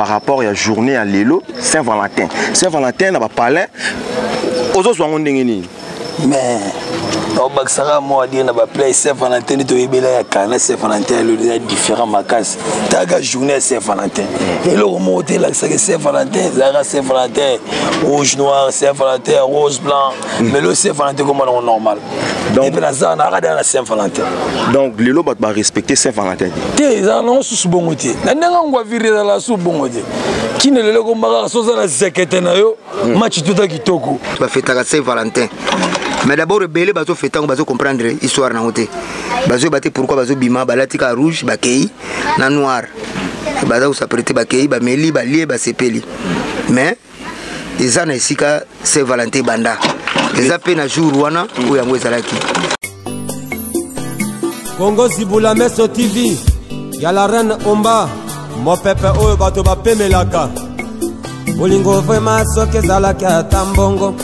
Par rapport ya journée ya lelo Saint Valentin, Saint Valentin na bapalin, ozozwa yango ndenge nini? Mais obakisaka mwa dire na baplay Saint Valentin nde toyebela ya kala na Saint Valentin ya lelo eza différent makasi. Taka journée ya Saint Valentin, eloko moko te elakisaka Saint Valentin ezalaka Saint Valentin rouge noir, Saint Valentin rose blanc, mais lelo Saint Valentin koma nango normal. Donc mpe naza nayaka deya na Saint Valentin. Donc lelo bato barespecte Saint Valentin te? Te, ezala nango susu bongo te. Na ndenge ngwaviri ezala susu bongo te. Kine lelo ekoma kaka so oza na zekete na yo, match tuta kitoko. Bafetaka Saint Valentin, mais d'abord ebele bazofeta yango, bazocomprendre histoire nango te, bazoyeba te pourquoi bazobima, balati kaka rouge, bakei na noir, baza kos'apprêter, bakei, bameli, balie, basepeli. Mais eza na esika Saint Valentin banda eza mpe na jour wana oyo yango ezalaki. Kongo Zibula Meso TV ya la reine Omba, mopepe oyo bato bapemelaka bolingo. Vraiment, soki ezalaki ata mbongo,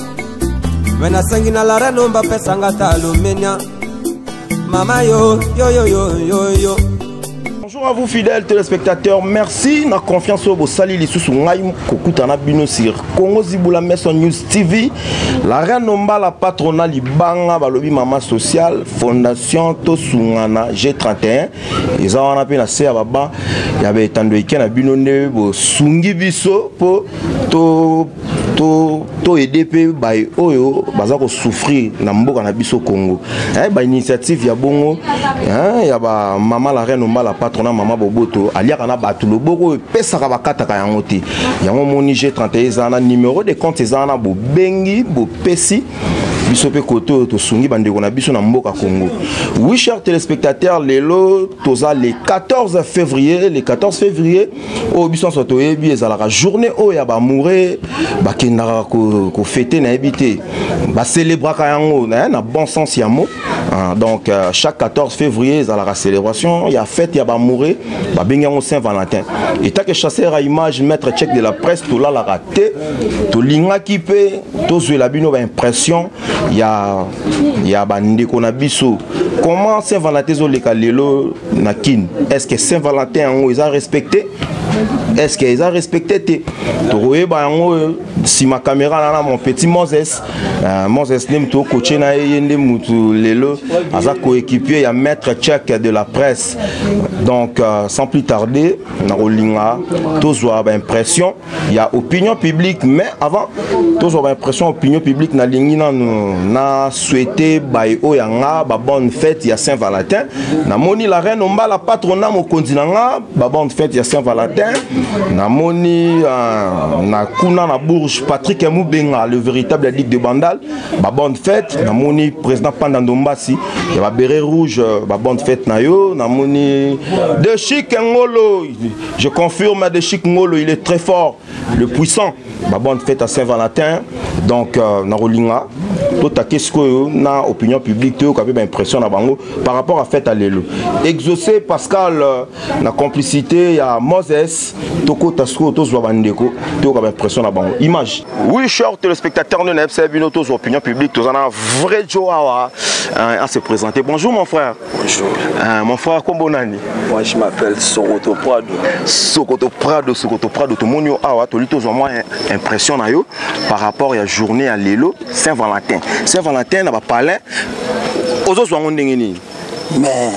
me nasengi na la reine Omba, pesanga ata alumenia, mama yo yo yo yo yo yo. Bonjour à vous, fidèles téléspectateurs, merci na confiance oyo bosali lisusu ngai kokutana bino sur Congo Zibula Maison News TV. La reine Omba, la patrona libanga, balobi mama sociale, fondation Tosungana G31 eza wana mpe na se ya baba ya baetando eke na bino nde bosungi biso mpo to to toaider mpe baye oyo baza kosouffrir na mboka na biso Congo. Bainitiative ya bongo ya bamama la reine Omba, la patrona, mama boboto aliaka na bato, loboko oyo epesaka bakataka yango te. Yango moni G31 eza na numéro de compte, eza wana, bobengi, bopesi biso mpe kote oyo tosungi bandeko na biso na mboka Congo. Oui, chers téléspectateurs, lelo toza le 14 février. Le 14 février oyo biso nyonso toyebi ezalaka journée oyo ya baamoureux bakendaka kofêter, nayebi te, bacélébraka yango na bon sens ya mot. Donc chaque 14 février ezalaka célébration ya fête ya baamoureux, babengi yango Saint Valentin. Etake chasseur à image, maître check de la presse, tolalaka te, tolingaki mpe tozwela bino baimpression ya bandeko na biso, comment Saint Valentin ezoleka lelo na Kine. Est ce que Saint Valentin yango eza respecté? Est ce que eza respecté te? Tokoyeba yango nsima caméra na mon petit Moses. Moses nde motu okoche na ye, ye nde mutu lelo aza coéquipier ya maître check de la presse. Donc sans plus tarder, nakolinga tozwa baimpression ya opinion publique. Mais avant tozwa baimpression opinion publique, nalingi nanu na souhaiter baye oyo ya nga babonne fête ya Saint Valentin. Namoni la reine Ombala, patrona, mokonzi na nga, babonne fête ya Saint Valentin. Namoni na kuna na Bourge, Patrick Mubenga, le véritable ligue de Bandal, babonne fête. Namoni président Panda Ndombasi ya baberet rouge, babonne fête na yo. Namoni de Chic Ngolo, je confirme, de Chic Ngolo, il est très fort, le puissant, babonne fête à Saint Valentin. Donc nakolinga totake sikoyo na opinion publique, toyoka mpe baimpression na bango par rapport à fête à lelo. Exaucé Pascal na complicité ya Moses, tokota sikoyo, tozwa bandeko, toyoka baimpression na bango. Image. Oui, chers téléspectateurs, nous nayebisa bino tozwa opinion publique. Toza na vrai jo awa à se présenter. Bonjour mon frère. Bonjour. Mon frère, kombo nani? Moi, je m'appelle Sokoto Prado. Sokoto Prado, Sokoto Prado, tomoni yo awa, toli tozwa mwa impression na yo par rapport ya journée ya lelo Saint Valentin. Saint Valentin na bapalin, ozozwa yango ndenge nini? Mais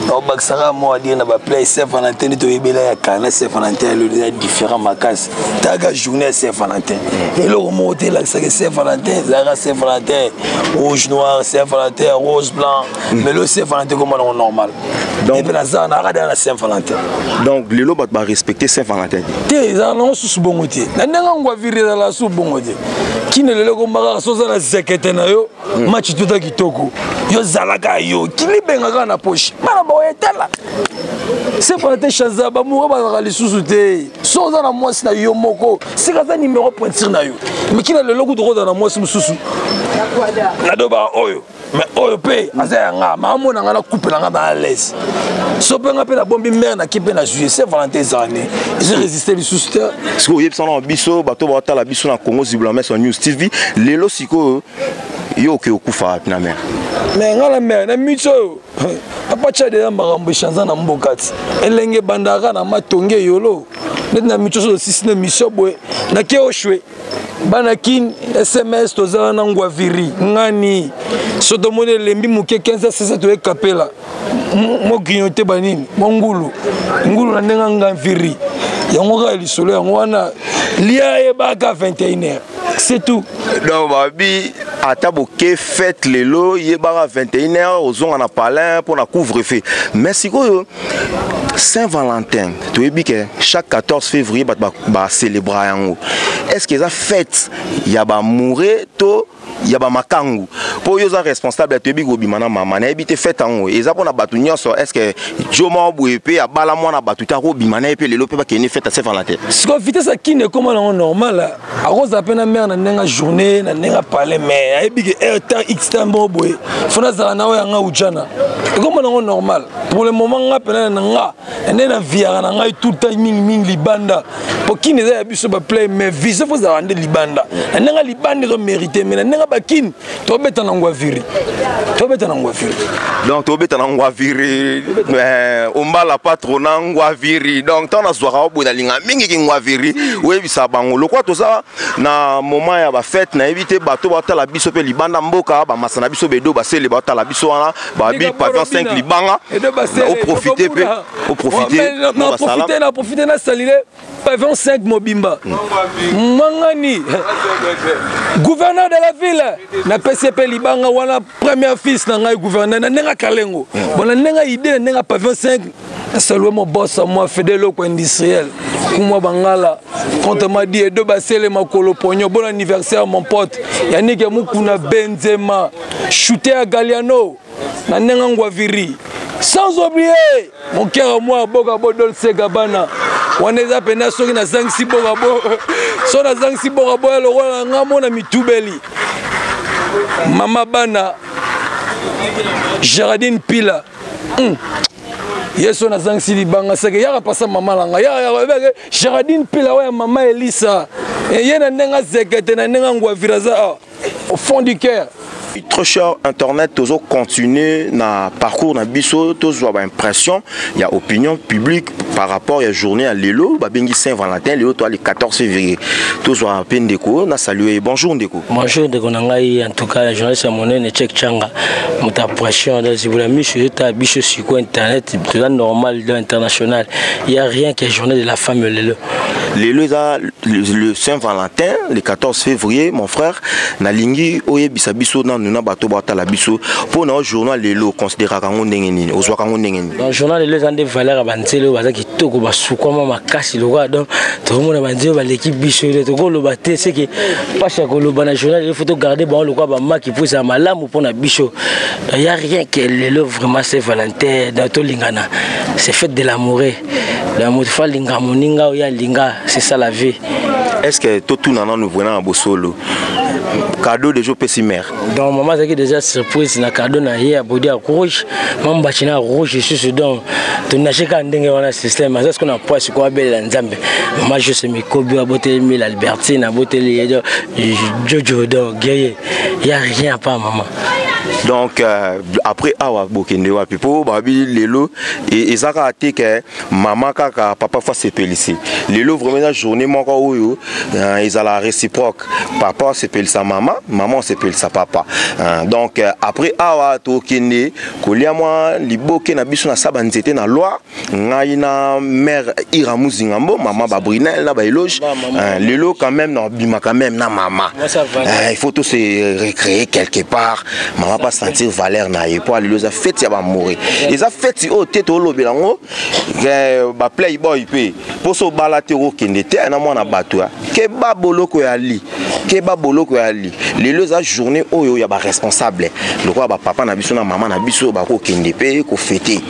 obakisaka mwa dire na baplay Saint Valentin nde toyebela ya kala na Saint Valentin ya lelo eza différent makasi. Taka journée ya Saint Valentin, eloko moko te elakisaka Saint Valentin ezalaka Saint Valentin rouge noir, Saint Valentin rose blanc, mais lelo Saint Valentin koma nango normal. Donc mpe naza nayaka deya na Saint Valentin. Donc lelo bato barespecte Saint Valentin te? Te, ezala nango susu bongo te. Na ndenge ngwaviri ezala susu bongo te. Kine lelo ekoma kaka so oza na zekete na yo, match tuta kitoko, yo zalaka yo kilibenga kaka na poche, bana baoya etala. Saint Valentin chaza bamoureux bazalaka lisusu te. So oza na mwasi na yo moko, sika aza numéro pointure na yo. Mikila lelo kutu okozala na mwasi mosusu nadobaka oyo, mais oyo mpe aza ya nga, maamona nga na couple na nga na l'aise, so mpe nga mpe nabombi mare naki mpe na juillet. Saint Valentin ezala ne ezo résiste lisusu te. Sikoyo oyebisa na biso bato baotala biso na Congo Zibula Meso News TV, lelo sikoyo yo oke okufa wapi na mare? Mais nga na mare na miti oyo, papa, tia deja makambo echanza na mboka ti elenge ebandaka na matonge yolo. Neti na micho so sisi na mission boye. Na ke oshwe. Bana kin SMS toza wana ngwaviri ngani. So tomoni elembi moke 15 16 toye kapela. Mo grignoter banini, mo ngulu. Ngulu na ndenge ngaviri. Yango kaka lisolo yango wana lia yebaka 21h. C'est tout. Donc babi ata boke fête lelo yebaka 21h ozonga na palin pour na couvre-feu. Mais sikoyo Saint-Valentin, toyebi ke chaque 14 février bato ba célébra yango. Est-ce que eza fête ya ba amoureux to ya ba makangu? Po yo oza responsable toyebi kobima na mama, nayebi te fête yango eza mpona bato nyonso. Est-ce que jo moko boye mpe abala mwana bato te akobima na ye mpe lelo mpe bakende fête ya Saint-Valentin? Sikoyo vitesse ya kini ekóma nango normal, akozala mpe na mare na ndenge journée na ndenge palais, mais ayebi ke heure temps x temps moko boye fo nazala na oyo yanga ujana, ekóma nango normal. Pour le moment nga mpena na nga nde na viaka na ngai tout le temps mingimingi libanda, po kini eza ya biso baplay, mais vision fo ezalaka nde libanda na ndenge libanda ezomérite, mais na ndenge bakini tobeta na ngwaviri, tobeta na ngwaviri. Donc tobeta na ngwaviri, ombala patro na ngwaviri. Donc ntango nazwaka oboye nalinga mingi ki ngwaviri, oyebisa bango lokwa toza na moment ya bafete. Nayebi te bato batala biso mpe libanda mboka, bamasa na biso bedo basele batala biso wana, babi pavillon 5 libanga, oprofite mpe oprofite. Na profite nasalile pavillon 5 mobimba, Mwangani gouverneur de la ville, napesi ye mpe libanga wana, premier fils na ngai gouverneur na ndenge Kalengo. Bon, na ndenge idée na ndenge pavillon 5, nasalue mo boss moi Fede Eloko industriel kumwa bangala contre madi edo basele makolo ponyo. Bon anniversaire mon pote Yannick Mukuna Benzema, shooter ya Galliano na ndenge ngwaviri. Sans oublier mon cœur moi Boka Bodol Segabana wana eza mpena soki nazangisi boka bo so nazangisi boka boya lokola na nga mona mitubeli mama bana Gérardine Pila. Ye so nazangisi libanga seke yaka pasa mama na nga yaka Gérardine Pila oyo ya mama Elisa, ye na ndenge azekete na ndenge ngwavira aza au fond du cœur. Trop cher internet, tozo continuer na parcours na biso, tozwa ba impression ya opinion publique par rapport ya journée ya lelo babengi Saint-Valentin, lelo to le 14 février. Tozwa mpe ndeko na saluer. Bonjour ndeko. Bonjour ndeko na ngai, en tout cas la journaliste ya monene Check Changa, moto ya pression donc zibula miso eta biso siko internet toza normal dans international, il y a rien que journée de la femme lelo. Lelo eza le Saint-Valentin, le 14 février. Mon frère, nalingi oyebisa biso nanu na bato batala biso mpo na journal lelo, considéraka yango ndenge nini, ozwaka yango ndenge nini? Donc journal lelo eza nde valeur ya banzele oyo baza kitoko, basukwama makasi lokola. Donc tokomona banzele oyo baleki biso, tokoloba te seke mpasi ya koloba na journal lelo, faut togarde bango lokola bamaki mpo ezala malamu mpona biso. Ya rien que lelo vraiment Saint Valentin, donc tolingana, c'est fête de l'amoureux, donc moto fa alinga moninga oyo alinga, c'est ça la vie. Est ce que totuna nanu vraiment na bosolo, cadeau déjà opesi mère? Donc mama azalaki déjà surprise na cadeau na ye ya bodi ya rouge, mambaci na rouge lisusu. Donc tonage kaka ndenge wana système aza sikoyo na poids sikoyo abelela Nzambe. Mama Jose Mikobi aboteli mile Albertine, aboteli ye Jojo, donc guerrier, ya rien à part mama. Donc après awa bokende wapi? Mpo babi lelo eza kaka te ke mama kaka, papa fa sepelisi. Lelo vraiment eza journée moko oyo ezala réciproque, papa asepelisa mama, mama asepelisa papa. Donc après awa tokende kolia mwa liboke na biso na sa banzete na loi, ngai na mère Ira Muzingambo, mama babrinel na baéloge. Lelo quand même na bima quand même na mama, il faut tout se recréer quelque part, mama pas sentir valeur na ye, po lelo eza fête ya bamore, eza fête oyo te tolobela yango baplayboy mpe mposo obala te okokende te na mwana bato keba boloko ya li, keba boloko ya li. Lelo eza journée oyo ya baresponsable lokola bapapa na biso na mama na biso bakokende mpe kofete,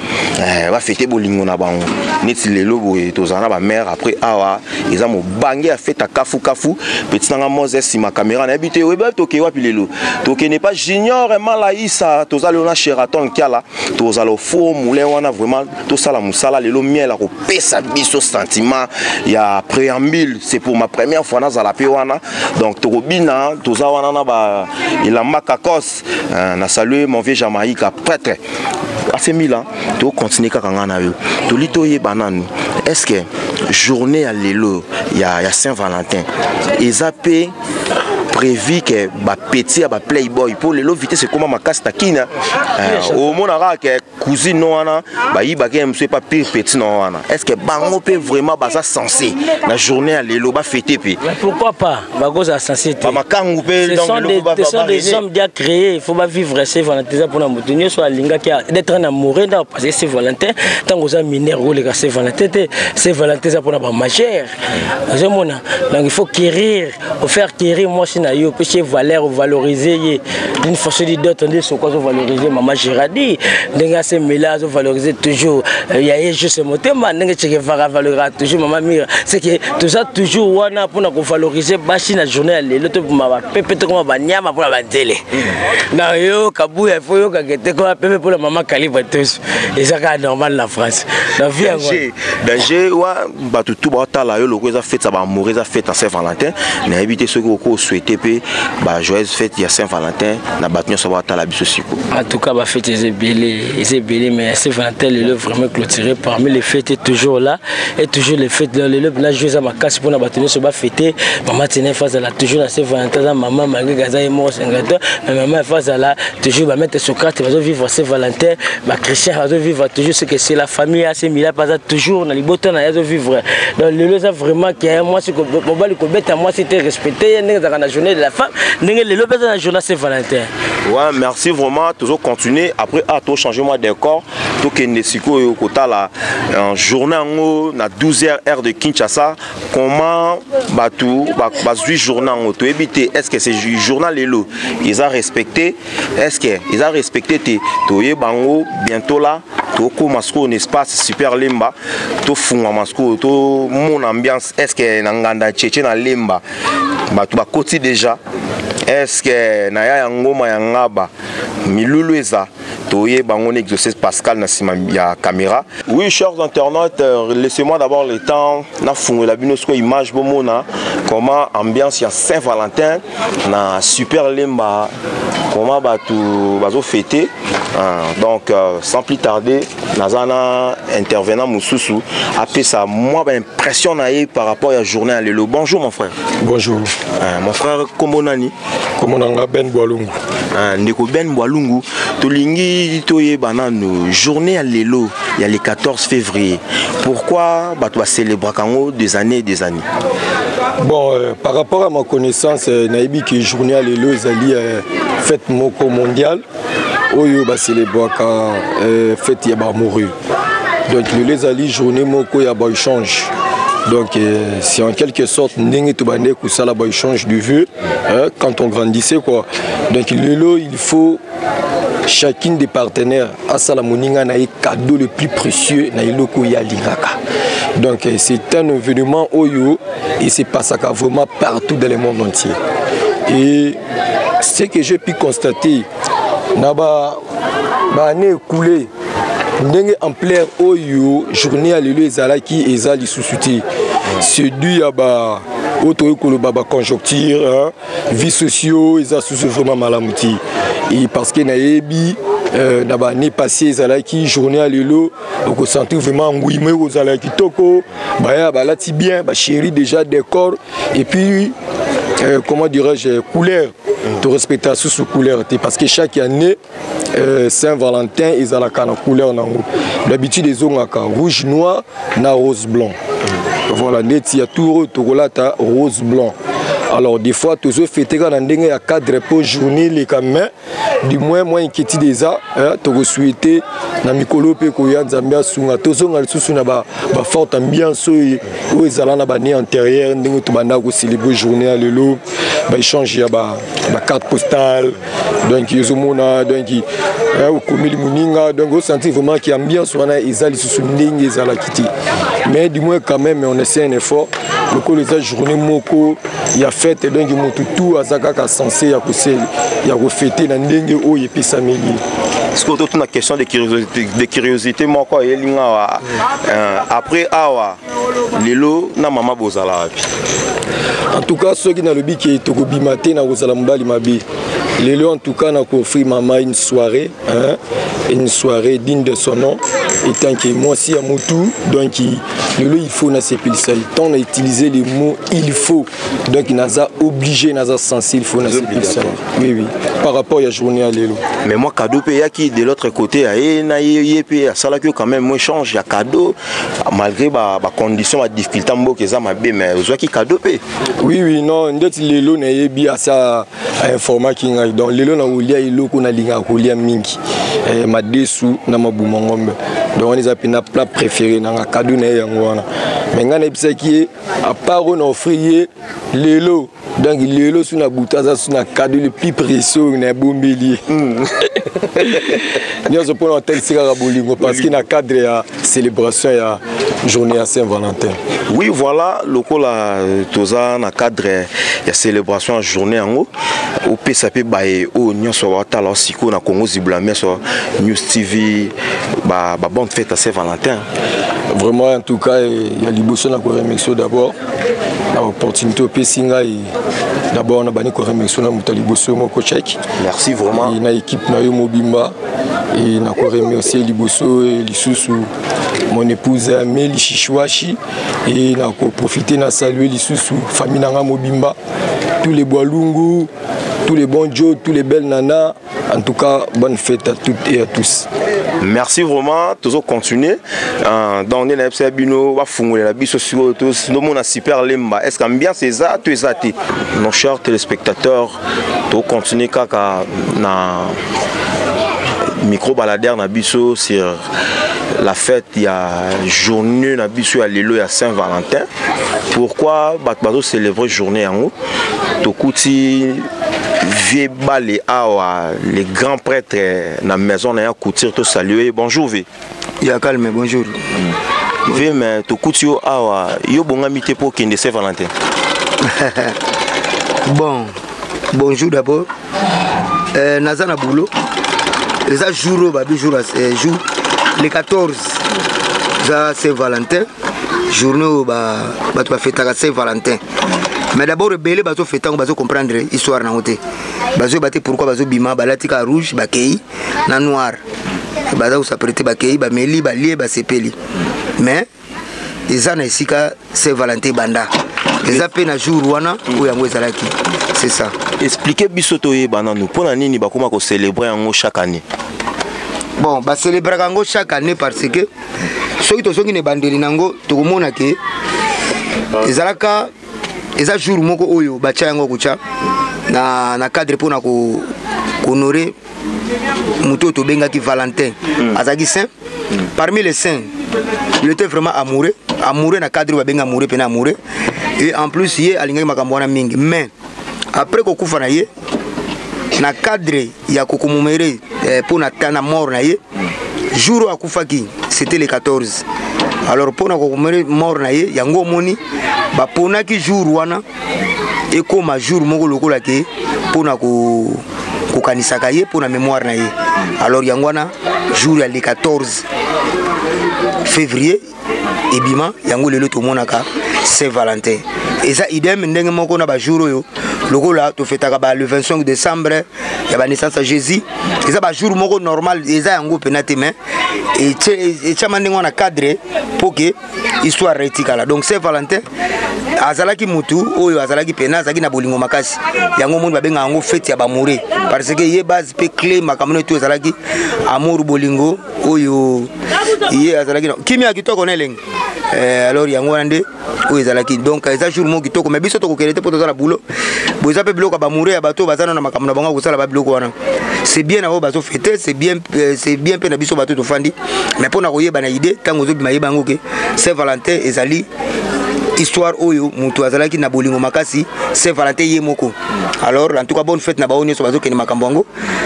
bafete bolingo na bango. Neti lelo boye tozala na bamare. Après awa eza mobange ya fete ya kafukafu. Petit nanga Moses nsima caméra, nayebi te oyebi tokei wapi lelo. Tokende pa Junior Malaisa, toza lelo na Sheraton Kiala, tozala au moulin wana. Vraiment tosala mosala lelo, miel akopesa biso sentiment ya préambule. C'est pour ma première fois nazala mpe wana, donc tokobina, toza wana na ba elamba kakos. Na salue mon vieux Jamaïque prêtre. AC Mila, to continuer kaka nga na yo. Toli toyeba nanu, est-ce que journée ya lelo ya Saint-Valentin eza pe prévu que ba petit ya ba playboy pour lelo vitesse ekoma makasi na kina, omonaka ke cousine no wana bayibaki ye mosusu epa pire petit no wana, est ce que bango mpe vraiment baza censé na journée ya lelo bafete mpe? Mais pourquoi pas bakozala censé te? Bamakangu mpe. Ce sont des hommes déjà créés. Il faut ba vivre Saint Valentin eza mpona moto nyonso alingaki d'être un amoureux nda, parce que Saint Valentin, ntango oza mineur, oleka Saint Valentin te. Saint Valentin eza mpona bamajeur, ozomona. Donc il faut quérir, ofaire quérir mwasi na yo, opesi ye valeur, ovaloriser ye d'une façon ou d'autre. Nde soko azovaloriser mama Géradi, ndenge asemela azovaloriser toujours ya ye juste motema, ndenge Che Guevara valorera toujours mama Mira. C'est que toza toujours wana mpona kovaloriser basi. Na journée ya lelo, tobima bapepe, tokoma banyama mpona banzele na yo kabuya. Ifo yokake te, koma pepe mpona mama Calibre. Tous eza kaka normal na France na vie yango. Danger wa bato tu baotala yo loko eza fête ya baamour, eza fête ya Saint Valentin. Nayebi te soki oko osouhaite mpe bajoyeuse fête ya Saint Valentin na bato nyonso baotala biso siko. En tout cas, bafête eza ebele, eza ebele, mais Saint Valentin lelo vraiment clôturé parmi les fêtes, est toujours là et toujours les fêtes. Lelo na jour eza makasi mpona bato nyonso bafete. Mama Tina efa azala toujours na Saint Valentin, aza mama malgré aza ye moko cinquante, mais mama efa azala toujours. Bamaître Socrate bazovivre Saint Valentin, bachrétien bazovivre toujours. Ce que c'est la famille AC Mila aza toujours na libota na ye, azovivre. Donc lelo eza vraiment ke mwasi, mobali kobeta mwasi te, respecte ye ndenge ezalaka na journée de la femme, ndenge lelo mpe eza na journée Saint Valentin. Ouais, merci vraiment. Toujours continuer après ah to changer moi décor, tokende sikoyo kotala journée yango na 12h heure de Kinshasa, comment bato bazwi journée yango. Toyebi te, est ce que c'est journal lelo eza respecté, est ce que eza respecté te? Toyeba yango bientôt. Là tokóma sikoyo na espace Super Lemba, tofungwama sikoyo, tomona ambiance. Est ce que na nganda Tchetche na Lemba bato bakoti déjà? Est ce que na ya ngoma ya Ngaba milulu eza? Toyeba yango na Exaucé Pascal na nsima ya caméra. Oui, chers internautes, laissez-moi d'abord le temps nafungola bino sikoyo image, bomona comment ambiance ya Saint Valentin na Super Lemba, comment bato bazofete. Donc sans plus tarder, naza na intervenant mosusu apesa mwa baimpression na ye par rapport ya journée ya lelo. Bonjour mon frère. Bonjour. Mon frère, kombo nani? Kombo na nga Ben Bwalungu. Ndeko Ben Bwalungu, tolingi toyeba nanu journée ya lelo ya le 14 février, pourquoi bato bacélébraka yango des années et des années? Bon, par rapport à ma connaissance, nayebi ke journée ya lelo ezali fête moko mondiale oyo bacélébraka fête ya baamoureux. Donc lelo ezali journée moko ya baéchange. Donc c'est en quelque sorte ndenge tobandeki kosala baéchange de vœux, hein, quand on grandissait quoi. Donc lelo il faut chacune des partenaires asala moninga na ye cadeau le plus précieux na eloko oyo alingaka. Donc c'est un événement oyo et se passaka vraiment partout dans le monde entier. Et ce que j'ai pu constater na ba baannée écoulée, ndenge ampleur oyo journée ya lelo ezalaki eza lisusu te. C'est dû ya ba oyo toyei koloba baconjoncture, hein, vie sociaux eza susu vraiment malamu te. Et parce que nayebi na baannée passée ezalaki journée ya lelo, okosentir vraiment ngwima ekozala ya kitoko, baya balati bien, bachéri déjà décor et puis comment dirais-je, couleur, to respecta susu couleur te, parce que chaque année Saint-Valentin ezalaka na couleur nango. D'habitude ezongaka rouge noir na rose blanc. Voilà, neti ya tour oyo tokolata rose blanc. Alors des fois tozofete kaka na ndenge ya cadre mpo journée eleka, mais du moins mwa inquiétude eza. Tokosouhaite na mikolo mpe koya, Nzambe asunga, tozonga lisusu na baforte ambiance oyo oyo ezala na baannée antérieure, ndenge tobandaka kocélébrer journée ya lelo, baéchange ya bacarte postale. Donc ezomona, donc okomeli moninga, donc osentir vraiment ki ambiance wana eza lisusu ndenge ezalaki te. Mais du moins quand même on essaie un effort lokola eza journée moko ya fête, donc motu tout aza kaka censé ya kofete na ndenge oyo epesameli. Sikoyo totuna question de curiosité moko ayelinga awa. Après awa lelo na mama bozala wapi? En tout cas, soki nalobi ke tokobima te na kozala mobali mabe. Lelo en tout cas nakoofrir mama une soirée, hein, une soirée digne de son nom, étant que mwasi ya motu. Donc lelo il faut nasepelisa ye. Ntango na utiliser le mot il faut, donc naza obligé, naza censé, il faut nasepelisa ye. Oui, oui, par rapport ya journée ya lelo. Mais moi, cadeau mpe eyaki de l'autre côté, aye na ye, ye mpe asalaki yo quand même mo échange ya cadeau, malgré bacondition, badifficulté, mboka eza mabe, mais ozwaki cadeau mpe. Oui, non, ndeti lelo nayebi asa informaki ngai. Donc lelo nakolia eloko nalingaka kolia mingi, madesu na mabuma ngombe. Donc wana eza mpena plat préféré nanga. Cadeau na ye yango wana. Mais ngai nayebisaki ye, à part oyo na offrir ye lelo, donc lelo su na butu aza su na cadeau le plus précieux oyo nabombeli ye nyonso mpona otalisi kaka bolingo, parce que na cadre ya célébration ya journée ya Saint-Valentin. Oui, voilà, lokola toza na cadre ya célébration ya journée yango, opesa mpe baye oyo nyonso batala sikoyo na Congo Zibula Meso News TV babonne fête à Saint-Valentin. Vraiment, en tout cas, ya liboso na koremercier d'abord na opportunité opesi ngai. D'abord na bani koremercier na moto ya liboso moko chek. Merci vraiment. Na équipe na yo mobimba. E na koremercier liboso lisusu mon épouse Meli Shishwashi. E na koprofite na saluer lisusu famille na nga mobimba, tous les Boilungu, tous les bons Joe, tous les belles nanas. En tout cas, bonne fête à toutes et à tous. Merci vraiment. Toujours continuer donc nde nayebisa bino, bafungolela biso sikoyo, tomona Super Lemba. Est ce que ambiance eza to eza te? Nos chers téléspectateurs, tocontinue kaka na micro baladeur na biso sur la fête ya journée na biso ya lelo ya Saint-Valentin. Pourquoi bato bazocélébrer journée yango? Tokuti vieux Bale awa, le grand prêtre na maison na ya couture. Tosalue. Bonjour vieux. Ya calme, bonjour. Vieux, mais tokuti yo awa, yo bongami te mpo okende Saint-Valentin? Bon, bonjour d'abord. Naza na boulot. Eza jour oyo babi jour, jour le 14 eza Saint Valentin, journée oyo bato bafetaka Saint Valentin. Mais d'abord ebele bazofeta yango bazocomprendre histoire nango te, bazoyeba te pourquoi bazobima, balati kaka rouge, bakei na noir, baza kos'apprêter, bakei, bameli, balie, basepeli. Mais eza na esika Saint Valentin banda, eza mpe na jour wana oyo yango ezalaki, c'est ça. Explique biso toyeba nanu mpo na nini bakóma kocélébrer yango chaque année. Bon, bacélébraka yango chaque année parce que soki tozongi na ebandeli nango, tokomona ke ezalaka, eza jour moko oyo batya yango kotya na cadre mpona kohonorer moto oyo tobengaki Valentin. Azalaki saint. Parmi les saints, il était vraiment amoureux, amoureux na cadre oyo babengi amoureux mpena amoureux. Et en plus ye alingaki makambo wana mingi. Mais après kokufa na ye, na cadre ya kocommémorer mpo na na mort na ye, jour oyo akufaki c'était le 14. Alors mpo na kocommémorer mort na ye, yango omoni baponaki jour wana ekóma jour moko lokola ke mpo na kokanisaka ye, mpo na mémoire na ye. Alors yango wana jour ya le 14 février ebima yango. Lelo tomonaka Saint Valentin eza idem ndenge moko na bajour oyo lokola tofetaka ba le 25 décembre ya banaissance ya Jésus. Eza bajour moko normal, eza yango mpena te, mais etiama ndenge wana cadre mpo ke histoire etikala. Donc Saint Valentin azalaki mutu oyo azalaki pena, azalaki na bolingo makasi. Yango moni babengaka yango fête ya baamoureux, parce que ye base mpe clé makambo no etu ezalaki amour, bolingo oyo ye azalaki na kimia ya kitoko na elenge. Alors yango wana nde oyo ezalaki. Donc eza jour moko kitoko, mais biso tokokende te mpo toza na boulot. Bo eza mpe biloko ya baamoureux, ya bato oyo baza na makambo na bango ya kosala babiloko wana. C'est bien na oyo bazofêter, c'est bien, c'est bien mpe na biso bato tofandi. Mais mpo na koyeba na idée, ntango ozobima, yeba yango ke Saint Valentin ezali histoire oyo moto azalaki na bolingo makasi, Saint Valentin ye moko. Alors en tout cas, bonne fête na bango nyonso bazokende makambo yango,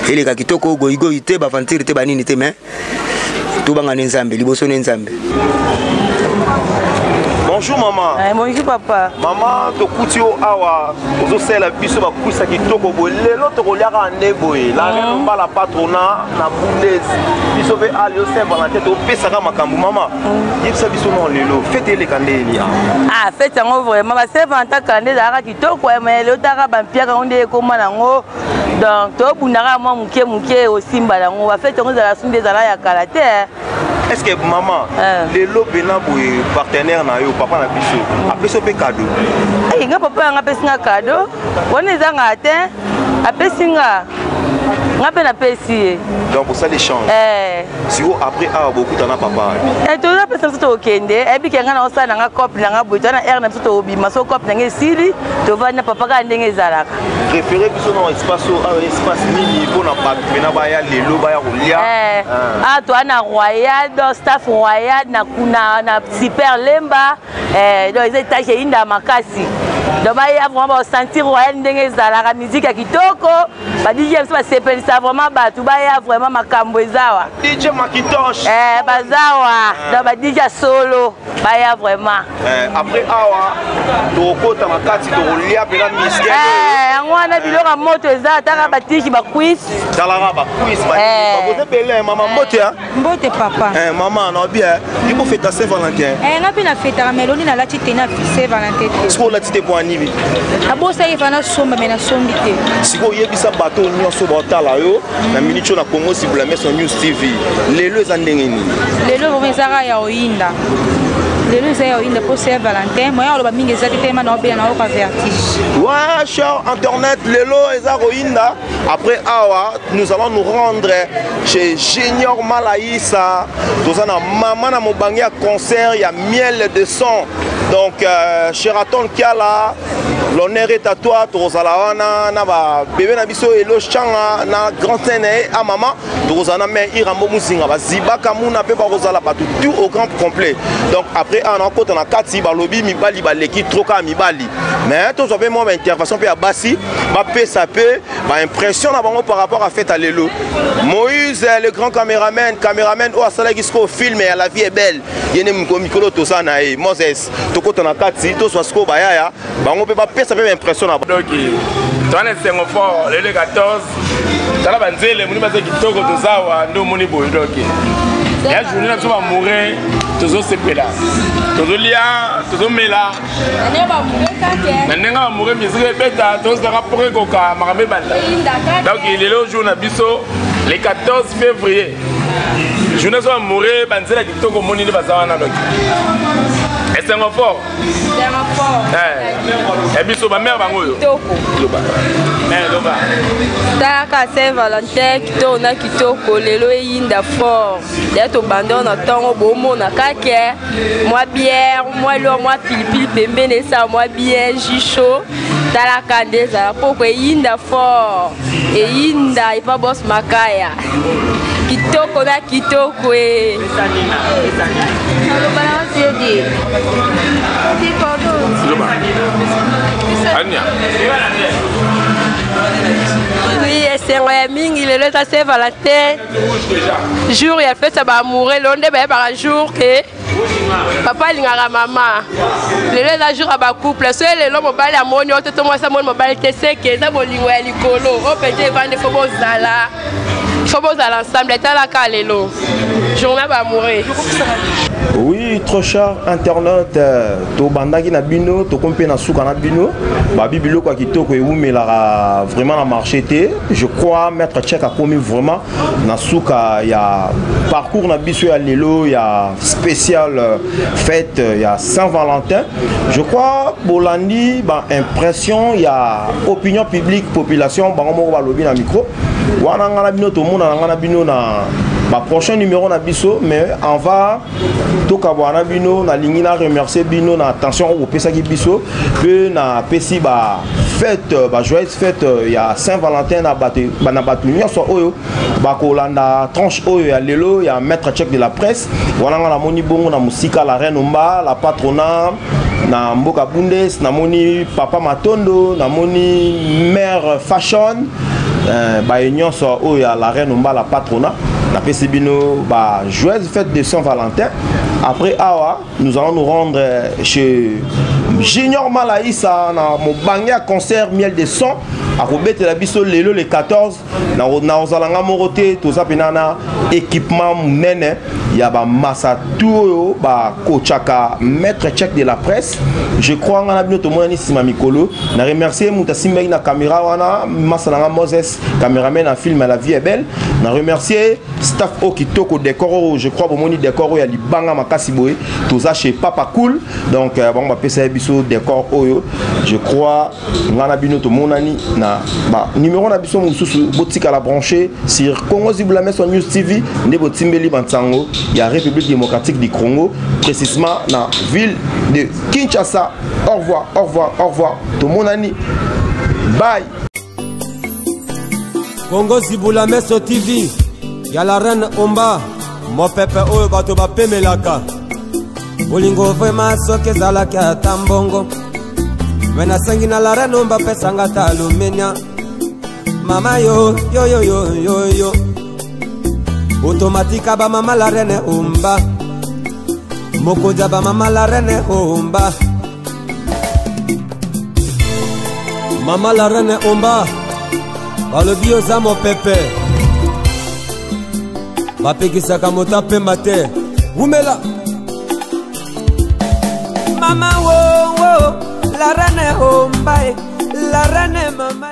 eleka kitoko, goyigoyi te, baventure te, banini te, mais tobanga ne Nzambe liboso ne Nzambe. Bonjour maman. Eh, bonjour papa. Maman, tokuti yo awa ozosalela biso bakusa kitoko boye lelo tokoliaka nde boye la reine mm. mbala patrona na bundes biso mpe ali yo saint valentin topesaka makambo mama mm. yebisa biso no lelo fete eleka nde eni awa ah fete yango vraiment ba saint valentin kala nde ezalaka kitoko eh, mais lelo taka bampiaka yango nde ekoma nango donc tobundaka mwa moke moke osimba yango bafete yango ezala su nde ezala ya kala te eh. Est ce que maman eh. lelo pena boye partenaire na yo papa na biso apesi yo mpe cadeau? Hey, nga papa yanga apesi nga cadeau wana ezangaka te apesi nga nga mpe napesi ye donc osali échange eh. sikoyo après awa bokutana papa eh, toza pesa biso tokokende ayebi ke nga na osala na nga cope na nga boye toza na aire na biso tokobima so cope na nga esili tovandi na papa kaka ndenge ezalaka Préféré biso na espace oyo awa espace nini mpo na bato mpena baya lelo baya kolia eh, ah. ah toa na royal donc staff royal na kuna na super lemba eh, donc eza etage eyinda makasi donc baya vraiment basentir royal ndenge ezalaka musique ya kitoko ba dj biso basepelisa vraiment bato baya vraiment makambo ezawa dj makintosh eh, bazawa donc ba dj ya solo baya vraiment Eh, après awa tokokota na kati tokolia mpena miske eh, yango wana biloko ya moto eza ataka batiki bacuise talaka bacuise bakoza ebele mama mbote mbote papa mama naobi yo bofeta saint valentin nga mpe nafetaka mais eloni nalati te na saint valentin te sikoyo olati te mpo anibi abosaki efa nasomba mais nasombi te sikoyo oyebisa bato nyonso baotala yo na minute oyo na congo sibula meso news tv lelo eza ndenge nini lelo vraimen ezaka ya oyinda lelo eza ya oyinda mpo saint valentin moyen oloba mingi eza te telema na obela nayoka vertige ouais cher internet lelo eza koyinda après awa nous allons nous rendre chez junior malaïsa toza na mama na mobange ya concert ya miel de son donc euh, sheraton kiala l'honneur est à toi tokozala wana na babebe na biso elo changa na grand scène ye a mama tokozala na mare irambo muzinga bazibaka muna mpe bakozala bato tout au grand complet donc après awa nakota na kati balobi mibali baleki trop kaka mibali mais tozwa mpe mwa baintervention mpe ya basi bapesa mpe baimpression na bango par rapport à fête ya lelo moïse le grand caméraman caméraman oyo asalaki sikoyo film ya la vie est belle ye nde mikolo toza na ye moses tokota na kati tozwa sikoyo bayaya bango mpe bapesa mpe baimpression na donc toza na esengo fort lelo 14 tala banzele moni baza kitoko tozawa nde omoni boye donc ya journée na biso bamoure tozosepela tozolia tozomela na ndenge bamoure misiki ebeta tozalaka mpo ekoka makambo ebanda donc lelo jour na biso le 14 février journée so amoureux banzela kitoko omoni nde baza wana noki esengo fort ya biso bamare bango oyo loba talaka saint valentin kitoko na kitoko lelo eyinda fort deya tobanda na ntongo bomona kake mwa bière mwa lo mwa pilipili pembeni esala mwa bien jus chaud talaka nde ezala poko eyinda fort eyinda epa bos makaya kitoko na kitoko e oui esengo ya mingi lelo eza saint valentin jour ya fete ya baamoureux lelo nde bayebaka jour ke papa alingaka mama lelo eza jour ya bacouple soki lelo mobali amoni yo te to mwasi amoni mobali te seke eza bolingo ya likolo oyo mpenza evandi fo bozala fo bozala ensemble etalaka lelo journée baamoureux Oui, trop cher internaute, euh, tobandaki na bino, tokomi mpe na suka na bino. Babi biloko ya kitoko ewumelaka vraiment na marché te. Je crois maître Tchek akomi vraiment na suka ya parcours na biso ya lelo ya spécial euh, fête euh, ya Saint-Valentin. Je crois bolandi ba impression ya opinion publique population bango moko balobi na micro. Wana nga na bino tomona nga na bino na ba prochain numéro na biso mais on va tokabwana na bino nalingi na remercier bino na attention oyo bopesaki biso mpe napesi ba fête ba joyeuse fête ya saint valentin na bato na bato nyonso oyo bakolanda tranche oyo ya lelo ya maître check de la presse wana nga namoni bongo na mosika la reine omba la patrona na mboka bundes namoni papa matondo namoni mère fashion euh, baye nyonso oyo ya la reine omba la patrona napesi bino ba joyeuse fête de saint valentin Après awa, nous allons nous rendre chez Junior Malaïsa na mobange ya concert Miel de Son akobetela biso lelo le 14. Na kozala nga moko te, toza mpena na équipement monene ya bamasa tu oyo bakochaka maître check de la presse. Je crois nga na bino tomonani nsima mikolo. Na remercier moto asimbaki na caméra wana, masa na nga Moses, caméraman na film La Vie est Belle. Na remercier staff oyo kitoko, décor oyo, je crois bomoni décor oyo ya libanga makasi boye, toza chez Papa Cool. Donc bango bapesa ye biso décor oyo. Je crois nga na bino tomonani na ba numéro na biso mosusu. Botikala branché sur Congo Zibula Meso News TV, nde botimbeli bansango ya République démocratique du Congo, précisément na ville de Kinshasa. Au revoir, au revoir, au revoir, tomonani, bye. Congo Zibula Meso TV ya la reine Omba, mopepe oyo bato bapemelaka. Bolingo vraiment soki ezalaki ata mbongo, me nasengi na la reine Omba apesanga ata alumenia. Mama yo yo yo yo yo yo, otomatika bamama la reine Omba, mokonzi ya bamama la reine Omba. Mama la reine Omba, balobi oza mopepe, bapekisaka moto apemba te. Wumela mama wo wo, la reine Omba, la reine mama.